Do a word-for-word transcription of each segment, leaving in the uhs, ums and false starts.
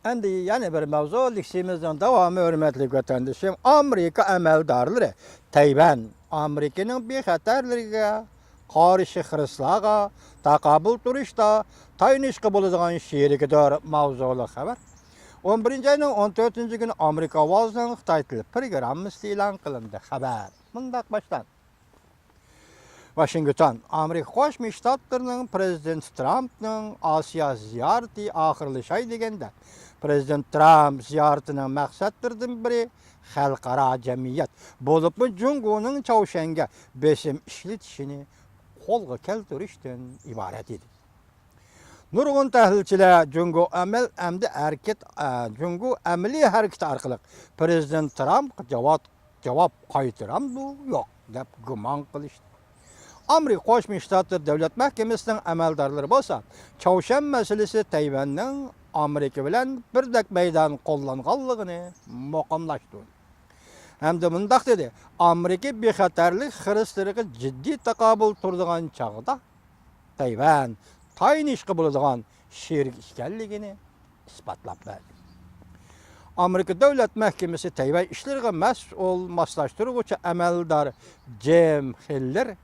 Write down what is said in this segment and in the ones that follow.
ئەمدى يەنە بىر ماۋزۇ، لېكسىيىمىزنىڭ داۋامى، ھۆرمەتلىك ۋەتەندىشىم. ئامېرىكا ئەمەلدارلىرى تەيۋەن ئامېرىكىنىڭ بىخەتەرلىكىگە قارشى خىرىسلارغا تاقابىل تۇرۇشتا تايىنىشقا بولىدىغان شېرىكىدۇر ماۋزۇلۇق خەۋەر. ئون بىرىنچى ئاينىڭ ئون تۆتىنچى كۈنى ئامېرىكا ئاۋازىنىڭ خىتاي تىلى پروگراممىسىدا ئېلان قىلىندى. خەۋەر مۇنداق باشلاندى. ۋاشىنگتون. ئامېرىكا قوشما شتاتلىرىنىڭ پىرېزىدېنتى ترامپنىڭ ئاسىيا زىيارىتى ئاخىرلىشاي دېگەندە، پىرېزىدېنت ترامپ زىيارىتىنىڭ مەقسەتلىرىدىن بىرى خەلقئارا جەمئىيەت، بولۇپمۇ جۇڭگونىڭ چاۋشيەنگە بېسىم ئىشلىتىشىنى قولغا كەلتۈرۈشتىن ئىبارەت ئىدى. نۇرغۇن تەھلىلچىلەر جۇڭگو ئەمەل ئەمدى ھەرىكەت، ئە، جۇڭگو ئەمەلىي ھەرىكىتى ئارقىلىق پىرېزىدېنت ترامپقا جاۋاب، جاۋاب قايتۇرامدۇ يوق دەپ گۇمان قىلىشتى. ئامېرىكا قوشما شتاتلىرى دۆلەت مەھكىمىسىنىڭ ئەمەلدارلىرى بولسا چاۋشيەن مەسىلىسى تەيۋەننىڭ ئامېرىكا بىلەن بىردەك مەيدان قوللانغانلىقىنى مۇقىملاشتۇردى. ھەمدە مۇنداق دېدى، ئامېرىكا بىخەتەرلىك خىرىسلىرىغا جىددىي تاقابىل تۇرىدىغان چاغدا، تەيۋەن تايىنىشقا بولىدىغان شېرىك ئىكەنلىكىنى ئىسپاتلاپ بەردى. ئامېرىكا دۆلەت مەھكىمىسى تەيۋەن ئىشلىرىغا مەسئۇل ماسلاشتۇرغۇچى ئەمەلدار جېم خېللېر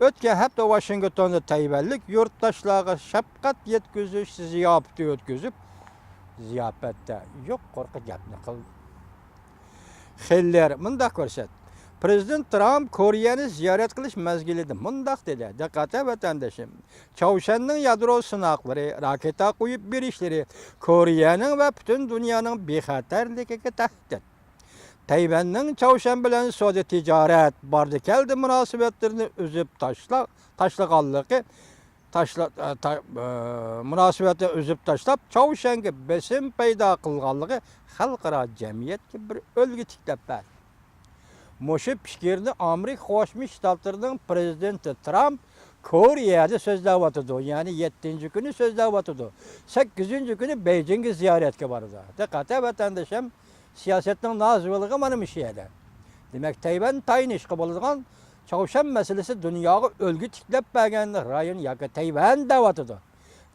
ئۆتكەن ھەپتە ۋاشىنگتوندا تەيۋەنلىك يۇرتداشلارغا شەپقەت يەتكۈزۈش زىياپىتى ئۆتكۈزۈپ، زىياپەتتە يۇقىرىقى گەپنى قىلدى. خېللېر مۇنداق كۆرسەتتى. پىرېزىدېنت ترامپ كورېيەنى زىيارەت قىلىش مەزگىلىدە مۇنداق دېدى، دىققەت ۋەتەندىشىم، چاۋشيەننىڭ يادرو سىناقلىرى، راكېتا قويۇپ بېرىشلىرى كورېيەنىڭ ۋە پۈتۈن دۇنيانىڭ بىخەتەرلىكىگە تەھدىت. تەيۋەننىڭ چاۋشيەن بىلەن سودا تىجارەت، باردى كەلدى مۇناسىۋەتلىرىنى ئۈزۈپ تاشلا-، تاشلىغانلىقى، تاشلا-، ئە، تا-، ئە، مۇناسىۋەتنى ئۈزۈپ تاشلاپ، چاۋشيەنگە بېسىم پەيدا قىلغانلىقى خەلقئارا جەمئىيەتكە بىر ئۈلگە تىكلەپ بەردى. مۇشۇ پىكىرنى ئامېرىكا قوشما شتاتلىرىنىڭ پىرېزىدېنتى ترامپ كورېيەدە سۆزلەۋاتىدۇ، يەنى يەتتىنچى كۈنى سۆزلەۋاتىدۇ. سەككىزىنچى كۈنى بېيجىڭگە زىيارەتكە بارىدۇ. دىققەت ۋەتەندىشىم، سىياسەتنىڭ نازۇۋىلىقى مانا مۇشۇ يەردە. دېمەك، تەيۋەن تايىنىشقا بولىدىغان، چاۋشيەن مەسىلىسى دۇنياغا ئۈلگە تىكلەپ بەرگەن رايون ياكى تەيۋەن دەۋاتىدۇ.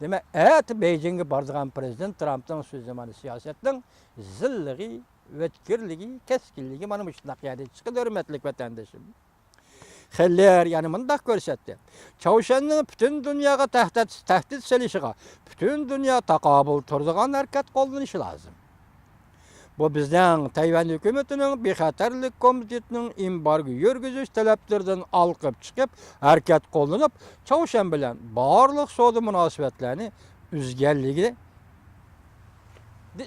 دېمەك، ئەتە بېيجىڭگە بارىدىغان پىرېزىدېنت ترامپنىڭ سۆزى مانا سىياسەتنىڭ زىللىقى، ئۆتكۈرلۈكى، كەسكىنلىكى مانا مۇشۇنداق يەردىن چىقىدۇ، ھۆرمەتلىك ۋەتەندىشىم. خېللېر يەنە مۇنداق كۆرسەتتى. چاۋشيەننىڭ پۈتۈن دۇنياغا تەھدىت، تەھدىت سېلىشىغا پۈتۈن دۇنيا تاقابىل تۇرىدىغان ھەرىكەت قوللىنىشى لازىم. بۇ بىزنىڭ تەيۋەن ھۆكۈمىتىنىڭ بىخەتەرلىك كومىتېتىنىڭ ئېمبارگو يۈرگۈزۈش تەلەپلىرىدىن ھالقىپ چىقىپ، ھەرىكەت قوللىنىپ، چاۋشيەن بىلەن بارلىق سودا مۇناسىۋەتلەرنى ئۈزگەنلىكى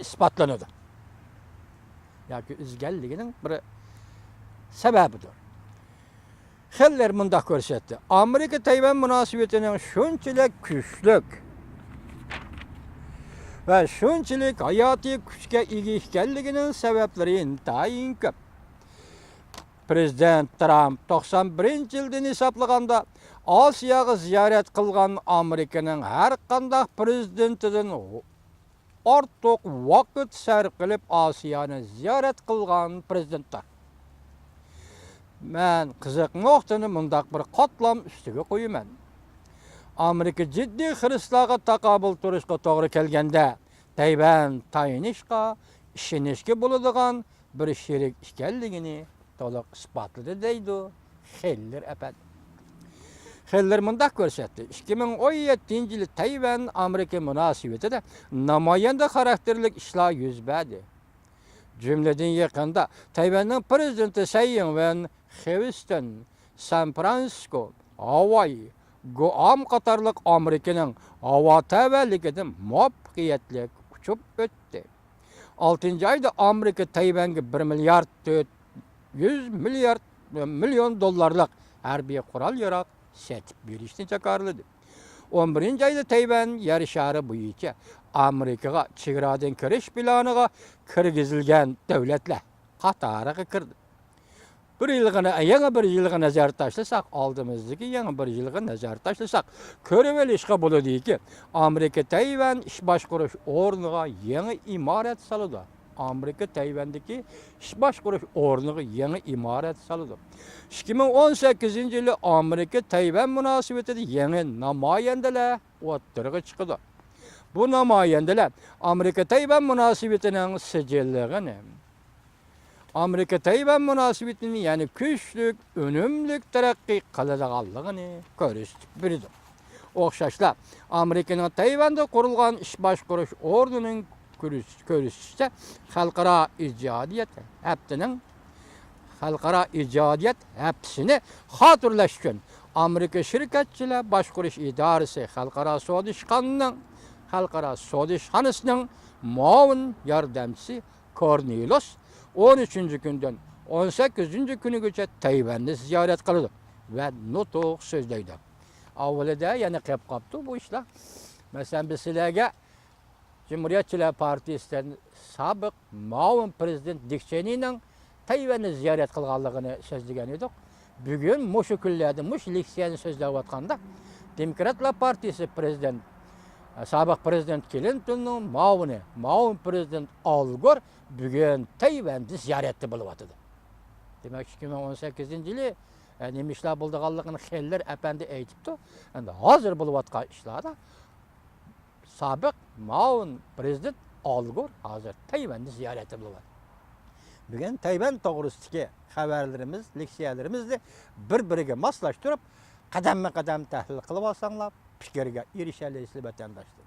ئىسپاتلىنىدۇ ياكى ئۈزگەنلىكىنىڭ بىر سەۋەبىدۇر. خېللېر مۇنداق كۆرسەتتى، ئامېرىكا تەيۋەن مۇناسىۋىتىنىڭ شۇنچىلىك كۈچلۈك ۋە شۇنچىلىك ھاياتىي كۈچكە ئىگە ئىكەنلىكىنىڭ سەۋەبلىرى ئىنتايىن كۆپ. پىرېزىدېنت ترامپ توقسان بىرىنچى يىلدىن ھېسابلىغاندا ئاسىياغا زىيارەت قىلغان ئامېرىكىنىڭ ھەر قانداق پىرېزىدېنتىدىن ئارتۇق ۋاقىت سەرپ قىلىپ ئاسىيانى زىيارەت قىلغان پىرېزىدېنتتۇر. مەن قىزىق نۇقتىنى مۇنداق بىر قاتلام ئۈستىگە قويىمەن. ئامېرىكا جىددىي خىرىسلارغا تاقابىل تۇرۇشقا توغرا كەلگەندە، تەيۋەن تايىنىشقا، ئىشىنىشكە بولىدىغان بىر شېرىك ئىكەنلىكىنى تولۇق ئىسپاتلىدى، دەيدۇ خېللېر ئەپەندى. خېللېر مۇنداق كۆرسەتتى، ئىككى مىڭ ئون يەتتىنچى يىلى تەيۋەن ئامېرىكا مۇناسىۋىتىدە نامايەندە خاراكتېرلىك ئىشلار يۈز بەردى. جۈملىدىن يېقىندا تەيۋەننىڭ پىرېزىدېنتى سەي ئىڭۋېن خىۋستىن سان فرانسىسكو، ھاۋاي، گۇئام قاتارلىق ئامېرىكىنىڭ ھاۋا تەۋەلىكىدىن مۇۋەپپەقىيەتلىك ئۇچۇپ ئۆتتى. ئالتىنچى ئايدا ئامېرىكا تەيۋەنگە بىر مىليارد تۆت يۈز مىليارد، مىليون دوللارلىق ھەربىي قورال-ياراغ سېتىپ بېرىشنى جاكارلىدى. ئون بىرىنچى ئايدا تەيۋەن يەر شارى بويىچە ئامېرىكىغا چېگرادىن كىرىش پىلانىغا كىرگۈزۈلگەن دۆلەتلەر قاتارىغا كىردى. بىر يىلغا نە-، يېڭى بىر يىلغا نەزەر تاشلىساق، ئالدىمىزدىكى يېڭى بىر يىلغا نەزەر تاشلىساق، كۆرۈۋېلىشقا بولىدۇكى، ئامېرىكا تەيۋەن ئىش باشقۇرۇش ئورنىغا يېڭى ئىمارەت سالىدۇ. ئامېرىكا تەيۋەندىكى ئىش باشقۇرۇش ئورنىغا يېڭى ئىمارەت سالىدۇ. ئىككى مىڭ ئون سەككىزىنچى يىلى ئامېرىكا تەيۋەن مۇناسىۋىتىدە يېڭى نامايەندىلەر ئوتتۇرىغا چىقىدۇ. بۇ نامايەندىلەر ئامېرىكا تەيۋەن مۇناسىۋىتىنىڭ سىجىللىقىنى، ئامېرىكا تەيۋەن مۇناسىۋىتىنى يەنە كۈچلۈك، ئۈنۈملۈك تەرەققىي قىلىدىغانلىقىنى كۆرسىتىپ بېرىدۇ. ئوخشاشلا، ئامېرىكىنىڭ تەيۋەندە قۇرۇلغان ئىش باشقۇرۇش ئورنىنىڭ كۆرسىتىشىچە، خەلقئارا ئىجادىيەت ھەپتىنىڭ خەلقئارا ئىجادىيەت ھەپتىسىنى خاتىرىلەش ئۈچۈن، ئامېرىكا شىركەتچىلەر باشقۇرۇش ئىدارىسى خەلقئارا سودا ئىشخانىنىڭ، خەلقئارا سودا ئىشخانىسىنىڭ مۇئاۋىن ياردەمچىسى كورنېلوس ئون ئۈچىنچى كۈندىن ئون سەككىزىنچى كۈنىگىچە تەيۋەننى زىيارەت قىلىدۇ ۋە نۇتۇق سۆزلەيدۇ. ئاۋۋىلىدە يەنە قېلىپ قاپتۇ بۇ ئىشلار. مەسىلەن، بىز سىلەرگە جۇمھۇرىيەتچىلەر پارتىيىسىدىن سابىق مۇئاۋىن پىرېزىدېنت دىك چېنىنىڭ تەيۋەننى زىيارەت قىلغانلىقىنى سۆزلىگەن ئىدۇق. بۈگۈن مۇشۇ كۈنلەردە مۇشۇ لېكسىيەنى سۆزلەۋاتقاندا، دېموكراتلار پارتىيىسى پىرېزىدېنت، سابىق پىرېزىدېنت كلىنتوننىڭ مۇئاۋىنى، مۇئاۋىن پىرېزىدېنت ئال گور بۈگۈن تەيۋەندە زىيارەتتە بولۇۋاتىدۇ. دېمەك، ئىككى مىڭ ئون سەككىزىنچى يىلى، ئە، نېمە ئىشلار بولىدىغانلىقىنى خېللېر ئەپەندى ئېيتىپتۇ. ئەمدى ھازىر بولۇۋاتقان ئىشلاردا سابىق مۇئاۋىن پىرېزىدېنت ئال گور ھازىر تەيۋەندە زىيارەتتە بولۇۋاتىدۇ. بۈگۈن تەيۋەن توغرىسىدىكى خەۋەرلىرىمىز، لېكسىيەلىرىمىزنى بىر-بىرىگە ماسلاشتۇرۇپ، قەدەممۇ قەدەم تەھلىل قىلىۋالساڭلار، پىكىرگە ئېرىشەلەيسىز، ۋەتەنداشلار.